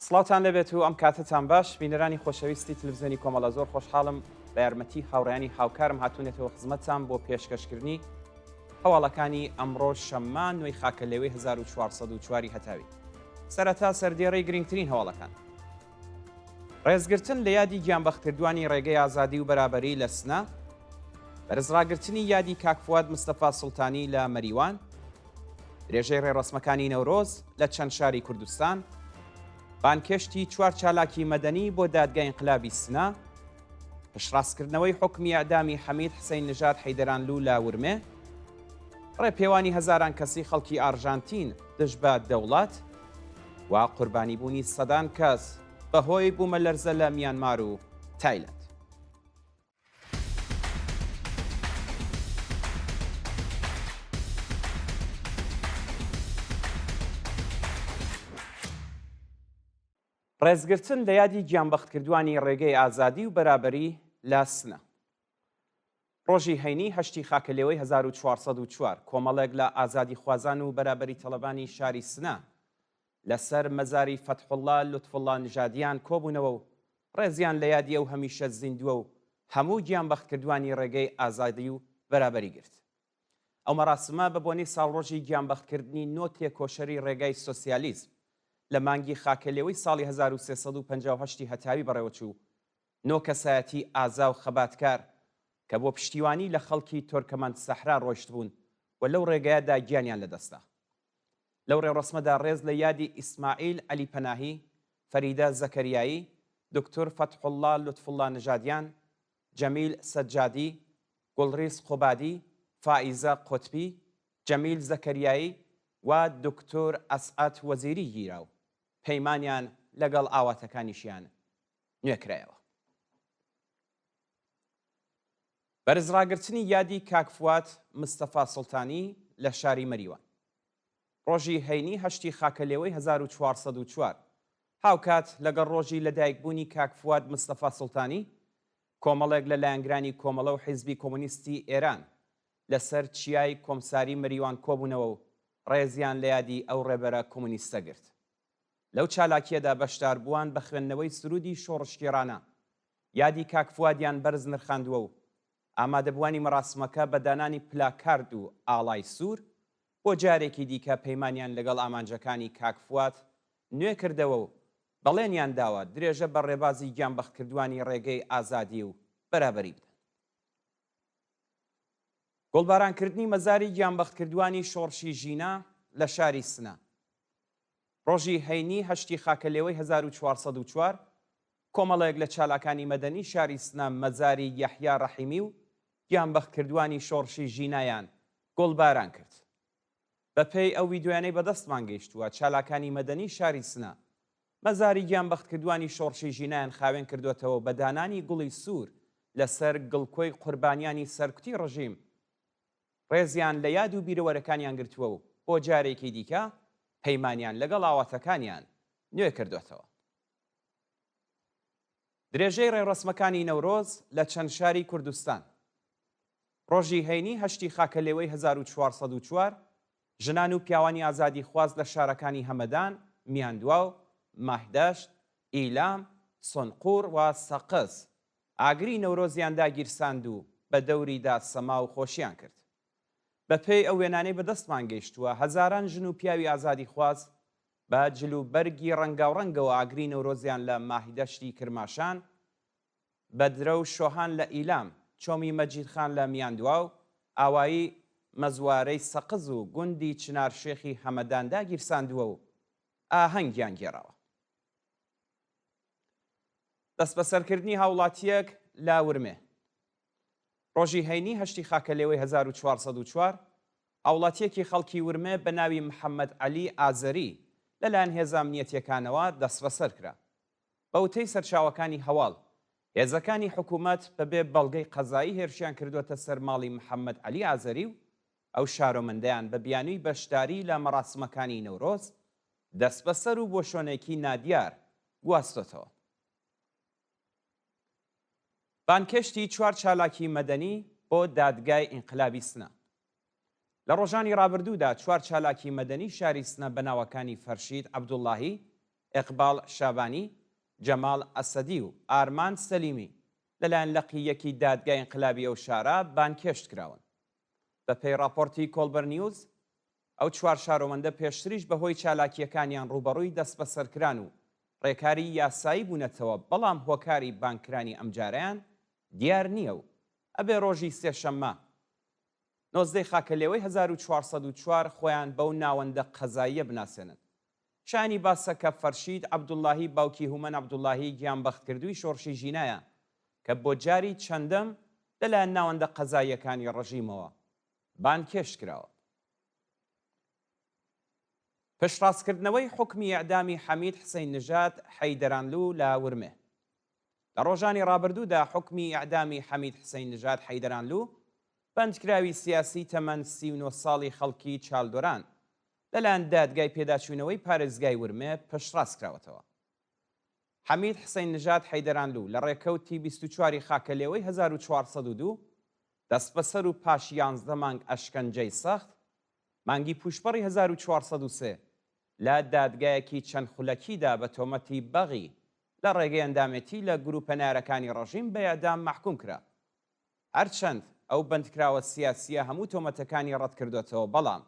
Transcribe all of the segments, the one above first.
سڵاوتان لێبێت و ئەم کاتەتان باش بینەرانی خۆشەویستی تلویزیۆنی کۆمەڵە زۆر خۆشحاڵم بە یارمەتی هاوڕێیانی هاوکارم هاتوونەتەوە خزمەتتان بۆ پێشکەشکردنی هەواڵەکانی ئەمڕۆ شەممە نۆی خاکەلێوەی 1404 هەتاوی سەرەتا سەردێڕی گرنگترین هەواڵەکان ڕێزگرتن لە یادی گیانبەختکردوانی ڕێگەی ئازادی و بەرابەری لە سنە، بەرزڕاگرتنی یادی کاک فواد مستەفا سوڵتانی لە مەریوان، درێژەی ڕێڕەسمەکانی نەورۆز لە چەند شاری کوردستان، بانگهێشتی چوار چالاکی مەدەنی بۆ دادگای ئینقلابی سنە، پشتڕاستکردنەوەی حوکمی ئێعدامی حەمید حسەین نژاد حەیدەرانلوو لە ورمێ، ڕێپێوانی هەزاران کەسی خەڵکی ئاڕژانتین دژ بە دەوڵەت و قوربانیبوونی سەدان کەس بەهۆی بوومەلەرزە لە میانمار و تایلەند. ڕێزگرتن لە یادی گیانبەختکردووانی ڕێگەی ئازادی و بەرابەری لە سنە. ڕۆژی هەینی هەشتی خاکەلێوەی 1404 کۆمەڵێک لە ئازادیخوازان و بەرابەری تەڵەبانی شاری سنە لەسەر مەزاری فەتحوڵڵا لوتفوڵڵا نژادیان کۆبوونەوە و ڕێزیان لە یادی ئەو هەمیشە زیندووە و هەموو گیانبەختکردووانی ڕێگەی ئازادی و بەرابەری گرت. ئەو مەراسمە بە بۆنەی ساڵڕۆژی گیانبەختکردنی نۆ تێکۆشەری ڕێگای سۆسیالیزم لە مانگی خاکەلێوەی ساڵی 1358 ی هەتاوی بەڕێوەچوو و نۆ کەسایەتی ئازا و خەباتکار کە بۆ پشتیوانی لە خەڵکی تۆرکەمەند سەحرا ڕۆیشتبوون و لەو ڕێگایەدا گیانیان لەدەستدا. لەو ڕێوڕەسمەدا ڕێز لە یادی ئیسماعیل عەلی پەناهی، فەریدە زەکەریایی، دوکتور فەتحوڵڵا لوتفوڵڵا نژادیان، جەمیل سەجادی، گوڵریز قوبادی، فائیزە قوتبی، جەمیل زەکەریایی و دوکتور ئەسعەد وەزیری گیرا و پەیمانیان لەگەڵ ئاواتەکانیشیان نوێکرایەوە. بەرزڕاگرتنی یادی کاک فواد مستەفا سوڵتانی لە شاری مەریوان. ڕۆژی هەینی هەشتی خاکەلێوەی 1404، هاوکات لەگەڵ ڕۆژی لەدایکبوونی کاک فواد مستەفا سوڵتانی، کۆمەڵێک لە لایەنگرانی کۆمەڵە و حیزبی کۆمۆنیستی ئێران لەسەر چیای کۆمساری مەریوان کۆبوونەوە و ڕێزیان لە یادی ئەو ڕێبەرە کۆمۆنیستە گرت. لەو چالاکییەدا بەشداربووان بە خوێندنەوەی سروودی شۆڕشگێڕانە یادی کاک فوادیان بەرز نرخاندووە و ئامادەبووانی مەراسمەکە بە دانانی پلاکارد و ئاڵای سوور بۆ جارێکی دیکە پەیمانیان لەگەڵ ئامانجەکانی کاک فواد نوێ کردەوە و بەڵێنیان داوە درێژە بە ڕێبازی گیانبەختکردووانی ڕێگەی ئازادی و بەرابەری بدەن. گوڵبارانکردنی مەزاری گیانبەختکردووانی شۆڕشی ژینا لە شاری سنە. ڕۆژی هەینی هەشتی خاکەلێوەی 1404، کۆمەڵێک لە چالاکانی مەدەنی شاری سنە مەزاری یەحیا ڕەحیمی و گیانبەختکردووانی شۆڕشی ژینایان گوڵباران کرد. بەپێی ئەو ویدیۆیانەی بەدەستمان گەیشتووە، چالاکانی مەدەنی شاری سنە مەزاری گیانبەختکردووانی شۆڕشی ژینایان خاوێن کردۆتەوە و بە دانانی گوڵی سوور لەسەر گڵکۆی قوربانیانی سەرکوتی ڕژیم ڕێزیان لە یاد و بیرەوەرەکانیان گرتووە و بۆ جارێکی دیکە پەیمانیان لەگەڵ ئاواتەکانیان نوێ کردۆتەوە. درێژەی ڕێوڕەسمەکانی نەورۆز لە چەند شاری کوردستان. ڕۆژی هەینی هەشتی خاکەلێوەی 1404، ژنان و پیاوانی ئازادیخواز لە شارەکانی هەمەدان، میاندواو، ماهدەشت، ئیلام، سونقوڕ و سەقز ئاگری نەورۆزیان داگیرساند و بە دەوریدا سەما و خۆشیان کرد. بە پێی ئەو وێنانەی بە دەستمان گەیشتووە هەزاران ژن و پیاوی ئازادیخواز بە جل و بەرگی ڕەنگاوڕەنگەوە ئاگری نەورۆزیان لە ماهدەشتی کرماشان، بەدرە و شۆهان لە ئیلام، چۆمی مەجیدخان لە میاندواو، ئاوایی مەزوارەی سەقز و گوندی چنار شێخی هەمەدان داگیرساندووە و ئاهەنگیان گێڕاوە. دەستبەسەرکردنی هاوڵاتییەک لە ورمێ. ڕۆژی هەینی هەشتی خاکەلێوەی 1404، هاوڵاتییەکی خەڵکی ورمێ بە ناوی محەممەد عەلی ئازەری لەلایەن هێزە ئەمنییەتییەکانەوە دەستبەسەر کرا. بە وتەی سەرچاوەکانی هەواڵ، هێزەکانی حکوومەت بەبێ بەڵگەی قەزایی هێرشیان کردووەتە سەر ماڵی محەممەد عەلی ئازەری و ئەو شارۆمەندەیان بە بیانووی بەشداری لە مەراسمەکانی نەورۆز دەستبەسەر و بۆ شوێنێکی نادیار گواستۆتەوە. بانگهێشتی چوار چالاکی مەدەنی بۆ دادگای ئینقلابی سنە. لە ڕۆژانی ڕابردوودا چوار چالاکی مەدەنی شاری سنە بە ناوەکانی فەرشید عەبدوڵڵاهی، ئێقباڵ شابانی، جەماڵ ئەسەدی و ئارمان سەلیمی لەلایەن لقی یەکی دادگای ئینقلابی ئەو شارە بانگهێشت کراون. بەپێی ڕاپۆرتی کۆڵبەر نیوز، ئەو چوار شارۆمەندە پێشتریش بەهۆی چالاکییەکانیان ڕووبەڕووی دەستبەسەرکران و ڕێکاری یاسایی بوونەتەوە، بەڵام هۆکاری بانگکرانی ئەمجارەیان دیار نییە و ئەبێ ڕۆژی سێشەممە نۆزدەی خاکەلێوەی 1404 خۆیان بەو ناوەندە قەزاییە بناسێنن. شایانی باسە کە فەرشید عەبدوڵڵاهی باوکی هومەن عەبدوڵڵاهی گیانبەختکردووی شۆڕشی ژینایە کە بۆ جاری چەندەم لەلایەن ناوەندە قەزاییەکانی ڕژیمەوە بانگهێشت کراوە. پشتڕاستکردنەوەی حوکمی ئێعدامی حەمید حسەین نژاد حەیدەرانلوو لە ورمێ. لە ڕۆژانی ڕابردوودا حوکمی ئێعدامی حەمید حسەین نژاد حەیدەرانلوو، بەندکراوی سیاسی تەمەن 39 ساڵی خەڵکی چالدۆران، لەلایەن دادگای پێداچوونەوەی پارێزگای ورمێ پشتڕاست کراوەتەوە. حەمید حسەین نژاد حەیدەرانلوو لە ڕێکەوتی 24 ی خاکەلێوەی 1402 دەستبەسەر و پاش یانزدە مانگ ئەشکەنجەی سەخت، مانگی پووشپەڕی 1403 لە دادگایەکی چەند خولەکیدا بە تۆمەتی بەغی لە ڕێگەی ئەندامێتی لە گرووپە نەیارەکانی ڕەژیم بە ئێعدام مەحکووم کرا. هەرچەند ئەو بەندکراوە سیاسییە هەموو تۆمەتەکانی ڕەتکردۆتەوە بەڵام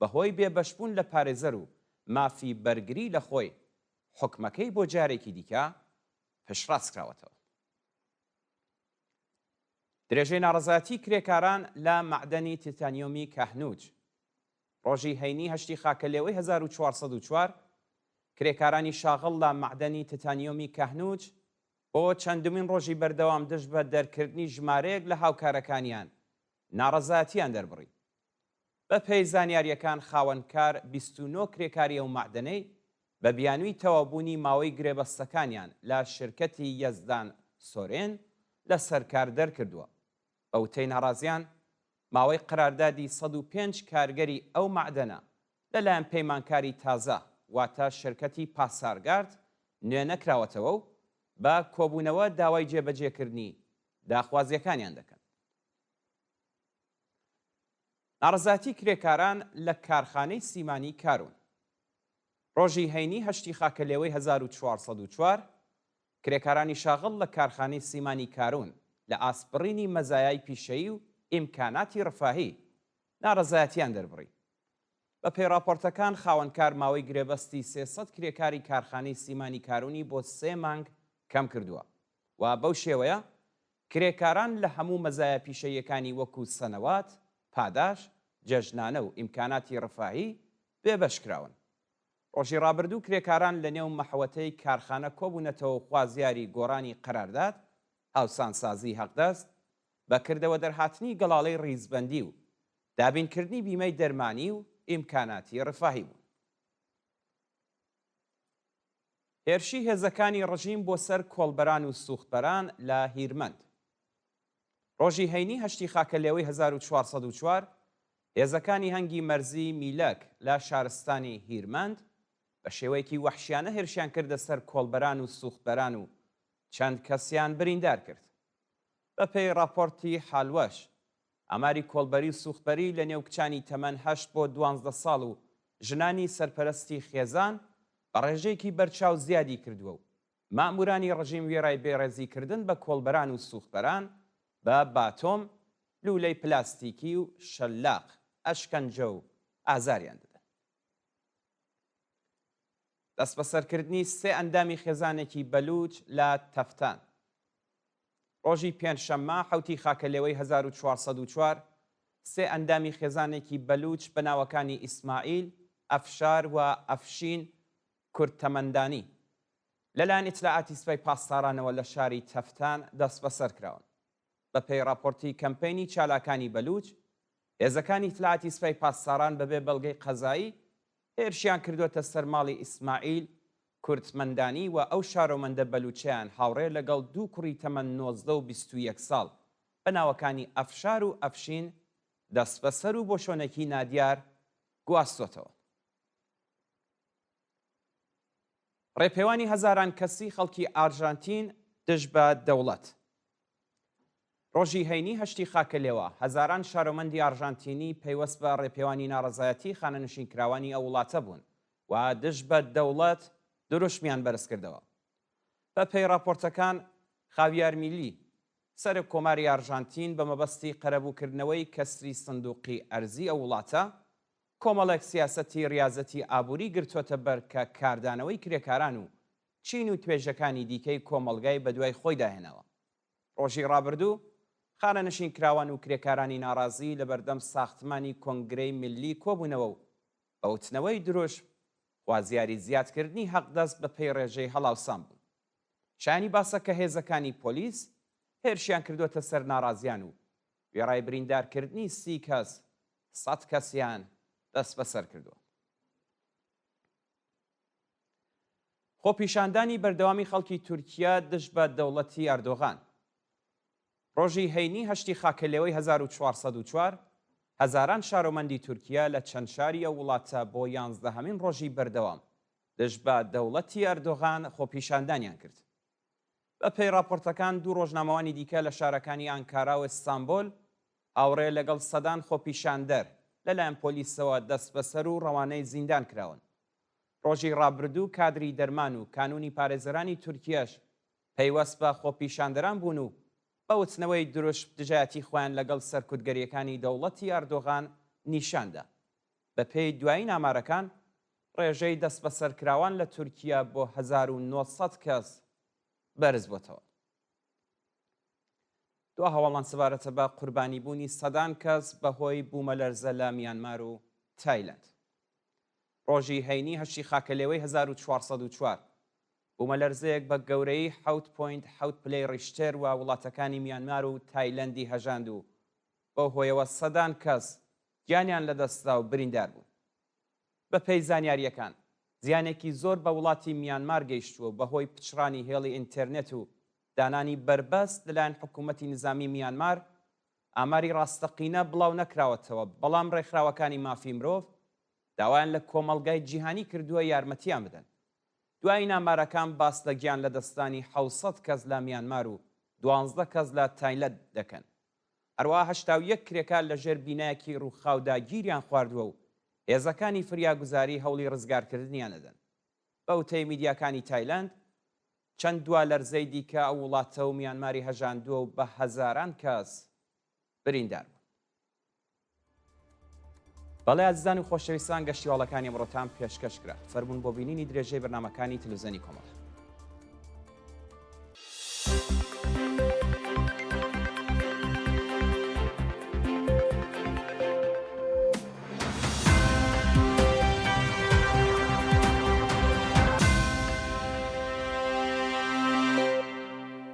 بەهۆی بێبەشبوون لە پارێزەر و مافی بەرگری لە خۆی حوکمەکەی بۆ جارێکی دیکە پشتڕاستکراوەتەوە. درێژەی ناڕەزایەتی کرێکاران لە مەعدەنی تیتانیۆمی کەهنوج. ڕۆژی هەینی هەشتی خاکەلێوەی 1404 کرێکارانی شاغڵ لە مەعدەنی تیتانیۆمی کەهنوج بۆ چەندمین ڕۆژی بەردەوام دژ بە دەرکردنی ژمارەیەک لە هاوکارەکانیان ناڕەزایەتیان دەربڕی. بە پێی زانیارییەکان خاوەنکار 29 کرێکاری ئەو مەعدەنەی بە بیانووی تەواوبوونی ماوەی گرێبەستەکانیان لە شرکەتی یەزدان سۆرێن لە سەر کار دەرکردووە. بە وتەی ناڕازیان، ماوەی قەراردادی 105 کارگەری ئەو مەعدەنە لە لایەن پەیمانکاری تازە واتە شرکەتی پاسارگارد نوێ نەکراوەتەوە و بە کۆبوونەوە داوای جێبەجێکردنی داخوازییەکانیان دەکەن. ناڕەزایەتی کرێکاران لە کارخانەی سیمانی کارون. ڕۆژی هەینی هەشتی خاکەلێوەی 1404، کرێکارانی شاغڵ لە کارخانەی سیمانی کارون لە ئاست بڕینی مەزایای پیشەیی و ئیمکاناتی ڕفاهی ناڕەزایەتیان دەربڕی. بە پێی ڕاپۆرتەکان خاوەنکار ماوەی گرێبەستی 300 کرێکاری کارخانەی سیمانی کارونی بۆ سێ مانگ کەم کردووە و بەو شێوەیە کرێکاران لە هەموو مەزایا پیشەییەکانی وەکوو سەنەوات، پاداش، جەژنانە و ئیمکاناتی ڕفاهی بێبەش کراون. ڕۆژی ڕابردوو کرێکاران لە نێو مەحوەتەی کارخانە کۆبوونەتەوە و خوازیاری گۆڕانی قەرارداد، هاوسانسازیی هەقدەست، بە کردەوە دەرهاتنی گەڵاڵەی ڕیزبەندی و دابینکردنی بیمەی دەرمانی و ئیمکاناتی ڕفاهی بوون. هێرشی هێزەکانی ڕژیم بۆ سەر کۆڵبەران و سووختبەران لە هیرمەند. ڕۆژی هەینی هەشتی خاکەلێوەی 1404، هێزەکانی هەنگی مەرزی میلەک لە شارستانی هیرمەند بە شێوەیەکی وەحشیانە هێرشیان کردە سەر کۆڵبەران و سووختبەران و چەند کەسیان بریندار کرد. بە پێی ڕاپۆرتی حالوەش، ئاماری کۆڵبەری و سووختبەری لە نێو کچانی تەمەن هەشت بۆ 12 ساڵ و ژنانی سەرپەرەستی خێزان بە ڕێژەیەکی بەرچاو زیادی کردووە و مەئموورانی ڕژیم وێڕای بێڕێزی کردن بە کۆڵبەران و سووختبەران بە باتۆم، لوولەی پلاستیکی و شەلاق ئەشکەنجە و ئازاریان دەدەن. دەستبەسەرکردنی سێ ئەندامی خێزانێکی بەلووچ لە تەفتان. ڕۆژی پێنجشەممە حەوتی خاکەلێوەی 1404، سێ ئەندامی خێزانێکی بەلووچ بە ناوەکانی ئیسماعیل، ئەفشار و ئەفشین کوردتەمەندانی لەلایەن ئیتلاعاتی سپای پاسدارانەوە لە شاری تەفتان دەستبەسەر کراون. بەپێی ڕاپۆرتی کەمپەینی چالاکانی بەلووچ، هێزەکانی ئیتلاعاتی سپای پاسداران بەبێ بەڵگەی قەزایی هێرشیان کردووەتە سەر ماڵی ئیسماعیل کوردتمەندانی و ئەو شارۆمەندە بەلووچەیان هاوڕێ لەگەڵ دوو کوڕی تەمەن 19 و 21 ساڵ بە ناوەکانی ئەفشار و ئەفشین دەستبەسەر و بۆ شۆنێکی نادیار گواستۆتەوە. ڕێپێوانی هەزاران کەسی خەڵکی ئارژانتین دژ بە دەوڵەت. ڕۆژی هەینی هەشتی خاکەلێوە، هەزاران شارۆمەندی ئارژانتینی پەیوەست بە ڕێپێوانی ناڕەزایەتی خانەنشینکراوانی ئەو وڵاتە بوون و دژ بە دەوڵەت. دروشمیان بەرزکردەوە. بەپێی ڕاپۆرتەکان، خاویار میلی، سەرۆک کۆماری ئارژانتین بە مەبەستی قەرەبووکردنەوەی کەسری سندووقی ئەرزی ئەو وڵاتە، کۆمەڵێک سیاسەتی ڕیازەتی ئابووری گرتۆتە بەر کە کاردانەوەی کرێکاران و چین و توێژەکانی دیکەی کۆمەڵگای بەدوای خۆیدا هێناوە. ڕۆژی ڕابردوو، خانەنشینکراوان و کرێکارانی ناڕازی لەبەردەم ساختمانی کۆنگرەی میللی کۆبوونەوە و بە وتنەوەی دروشم خوازیاری زیادکردنی حەقدەست بەپێی ڕێژەی هەڵاوسان بوون. شایانی باسە کە هێزەکانی پۆلیس هێرشیان کردووەتە سەر ناڕازیان و وێڕای بریندارکردنی 30 کەس، سەت کەسیان دەستبەسەر کردووە. خۆپیشاندانی بەردەوامی خەڵکی تورکیا دژ بە دەوڵەتی ئەردۆغان. ڕۆژی هەینی هەشتی خاکەلێوەی 1404، هەزاران شارۆمەندی تورکیا لە چەند شاری ئەو وڵاتە بۆ یانزدەهەمین ڕۆژی بەردەوام دژ بە دەوڵەتی ئەردۆغان خۆپیشاندانیان کرد. بە پێی ڕاپۆرتەکان دوو ڕۆژنامەوانی دیکە لە شارەکانی ئانکارا و ئیستانبۆل هاوڕێ لەگەڵ سەدان خۆپیشاندەر لەلایەن پۆلیسەوە دەستبەسەر و ڕەوانەی زیندان کراون. ڕۆژی ڕابردوو کادری دەرمان و کانوونی پارێزەرانی تورکیەش پەیوەست بە خۆپیشاندەران بوون و بە وتنەوەی دروشم دژایەتی خۆیان لەگەڵ سەرکوتگەرییەکانی دەوڵەتی ئەردۆغان نیشان دا. بە پێی دوایین ئامارەکان ڕێژەی دەستبەسەرکراوان لە تورکیە بۆ 1900 کەس بەرز بۆتەوە. دوا هەواڵمان سەبارەتە بە قوربانیبوونی سەدان کەس بەهۆی بوومەلەرزە لە میانمار و تایلەند. ڕۆژی هەینی هەشتی خاکەلێوەی 1404، بوومەلەرزەیەک بە گەورەیی حەوت point حەوت پلەی ڕیشتێر و وڵاتەکانی میانمار و تایلەندی هەژاند و بەو هۆیەوە سەدان کەس گیانیان لەدەستدا و بریندار بوون. بەپێی زانیارییەکان، زیانێکی زۆر بە وڵاتی میانمار گەیشتووە و بەهۆی پچڕانی هێڵی ئینتێرنێت و دانانی بەربەست لەلایەن حکوومەتی نیزامیی میانمار، ئاماری ڕاستەقینە بڵاو نەکراوەتەوە، بەڵام ڕێکخراوەکانی مافی مرۆڤ داوایان لە کۆمەڵگای جیهانی کردووە یارمەتییان بدەن. دوایین ئامارەکان باس لە گیان لەدەستدانی 700 کەس لە میانمار و 12 کەس لە تایلەند دەکەن. هەروەها 81 کرێکار لە ژێر بینایەکی ڕووخاودا گیریان خواردووە و هێزەکانی فریاگوزاری هەوڵی ڕزگارکردنیان دەدەن. بە وتەی میدیاکانی تایلەند، چەند دوا لەرزەی دیکە ئەو وڵاتە و میانماری هەژاندووە و بە هەزاران کەس بریندار بوون. بەڵێ ئازیزان و خۆشەویستان گەشتی هەواڵەکانی ئەمڕۆتان پێشکەش کرا. فەرموون بۆ بینینی درێژەی بەرنامەکانی تلویزیۆنی کۆمەڵە.